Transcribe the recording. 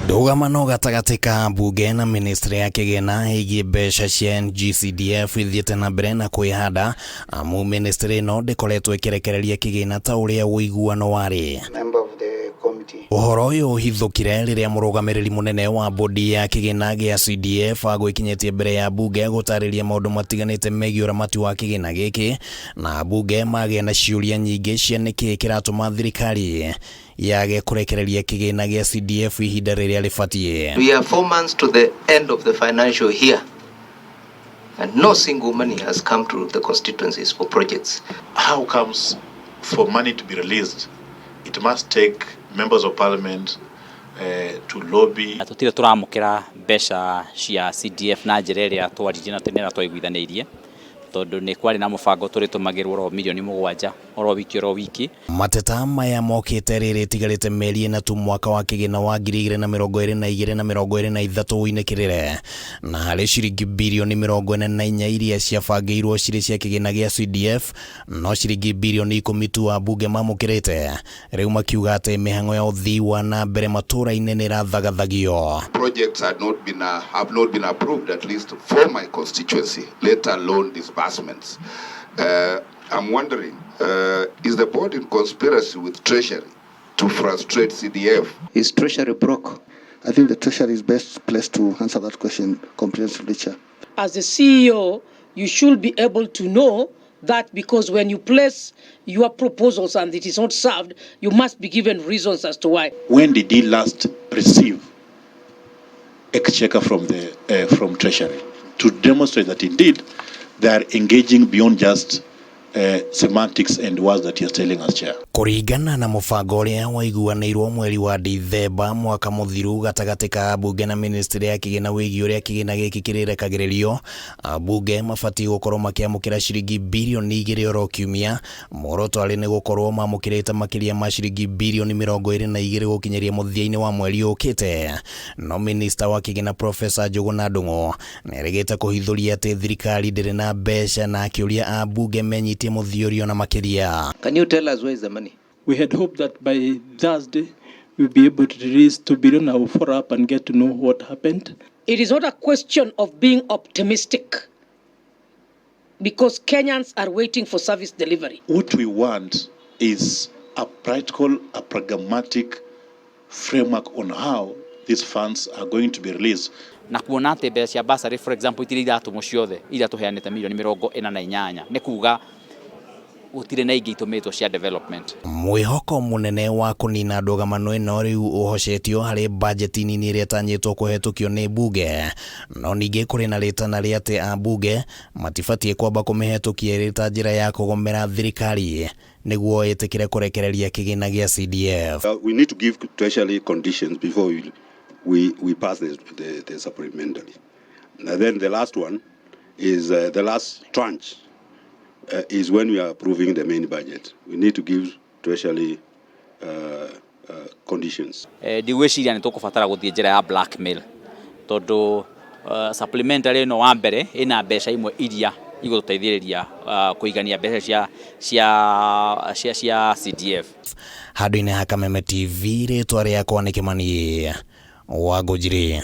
Ndũgamano gatagatĩ ka mbunge na ministry ya kĩgĩna ĩgiĩ mbeca cia NGCDF ithiĩte na mbere na kwĩhanda amu ministry ĩno ndĩkoretwo ĩkĩrekereria kĩgĩna ta ũrĩa ũiguano warĩ. Member of the committee. Ũhoro ũyũ ũhithũkire rĩrĩa mũrũgamĩrĩri mũnene wa bodi ya kĩgĩna gĩa CDF agwĩkinyĩtie mbere ya mbunge gũtarĩria maũndũ matiganĩte megiĩ ũramati wa kĩgĩna gĩkĩ na ambunge magĩa na ciũria nyingĩ cia nĩkĩĩ kĩratũma thirikari yage kũrekereria kĩgĩna gĩa CDF ihinda rĩrĩa rĩbatiĩ. We are 4 months to the end of the financial year, and no single money has come to the constituencies for projects. How comes for money to be released, it must take members of parliament to lobby? Tũtirĩ tũramũkĩra mbeca cia CDF na njĩra ĩrĩa twaririe na tene na twaiguithanĩirie, tondũ nĩ kwarĩ na mũbango tũrĩtũmagĩrwo oro 7 mirioni oro wiki oro wiki. Mateta maya mokĩte rĩrĩ ĩtigarĩte mĩeri 4 tu mwaka wa kĩgĩna wa 2022 na 23 ũinĩkĩrĩre, na harĩ ciringi 44 birioni iria ciabangĩirwo cirĩ cia kĩgĩna gĩa CDF, no ciringi 10 birioni tu ambunge mamũkĩrĩte, rĩu makiuga atĩ mĩhang'o ya ũthii wa na mbere matũũra-inĩ nĩ ĩrathagathagio. Projects have not been approved, at least for my constituency, let alone disbursements. I'm wondering, is the board in conspiracy with Treasury to frustrate CDF? Is Treasury broke? I think the Treasury is best placed to answer that question comprehensively, Chair. As a CEO, you should be able to know that, because when you place your proposals and it is not served, you must be given reasons as to why. When did he last receive exchequer from Treasury to demonstrate that indeed they are engaging beyond just semantics and words that he is telling us, Chair? Kũringana na mũbango ũrĩa waiguanĩirwo mweri wa Dithemba mwaka mũthiru gatagatĩ ka ambunge na ministry ya kĩgĩna wĩgiĩ ũrĩa kĩgĩna gĩkĩ kĩrĩrekagĩrĩrio, ambunge mabatiĩ gũkorwo makĩamũkĩra ciringi 2 birioni oro kiumia. Muoroto arĩ nĩ gũkorwo mamũkĩrĩte makĩria ma ciringi 22 birioni gũkinyĩria mũthia-inĩ wa mweri ũkĩte. No minista wa kĩgĩna Profesa Njũgũna Ndung'u nĩerĩgĩte kũhithũria atĩ thirikari ndĩrĩ na mbeca na akĩũria ambunge menyitie mũthiũrio na makĩria. Can you tell us where is the money? We had hoped that by Thursday we'll be able to release 2 billion. I will follow up and get to know what happened. It is not a question of being optimistic because Kenyans are waiting for service delivery. What we want is a practical, a pragmatic framework on how these funds are going to be released. Na kuona atĩ mbeca cia bursary, for example, itirĩ iratũmwo ciothe iria tũheanĩte 48 mirioni, nĩ kuga gũtirĩ na ingĩ itũmĩtwo cia development. Mwĩhoko mũnene wa kũnina ndũgamano ĩno rĩu ũhocetio harĩ bajeti nini ĩrĩa ĩtanyĩtwo kũhetũkio nĩ mbunge, no ningĩ kũrĩ na rĩtana rĩa atĩ ambunge matibatiĩ kwamba kũmĩhetũkia ĩrĩ ta njĩra ya kũgomera thirikari nĩguo ĩtĩkĩre kũrekereria kĩgĩna gĩa CDF. We need to give Treasury conditions before we pass the supplementary. And then the last one is the last tranche is when we are approving the main budget. We need to give Treasury conditions. Ndigwĩciria nĩ tũkũbatara gũthiĩ njĩra ya blackmail, tondũ supplementary ĩno wa mbere ĩna mbeca imwe iria igũtũteithĩrĩria kũigania mbeca cia CDF. Handũ-inĩ ha Kameme TV, rĩtwa rĩakwa nĩ Kĩmani wa Ngũnjiri.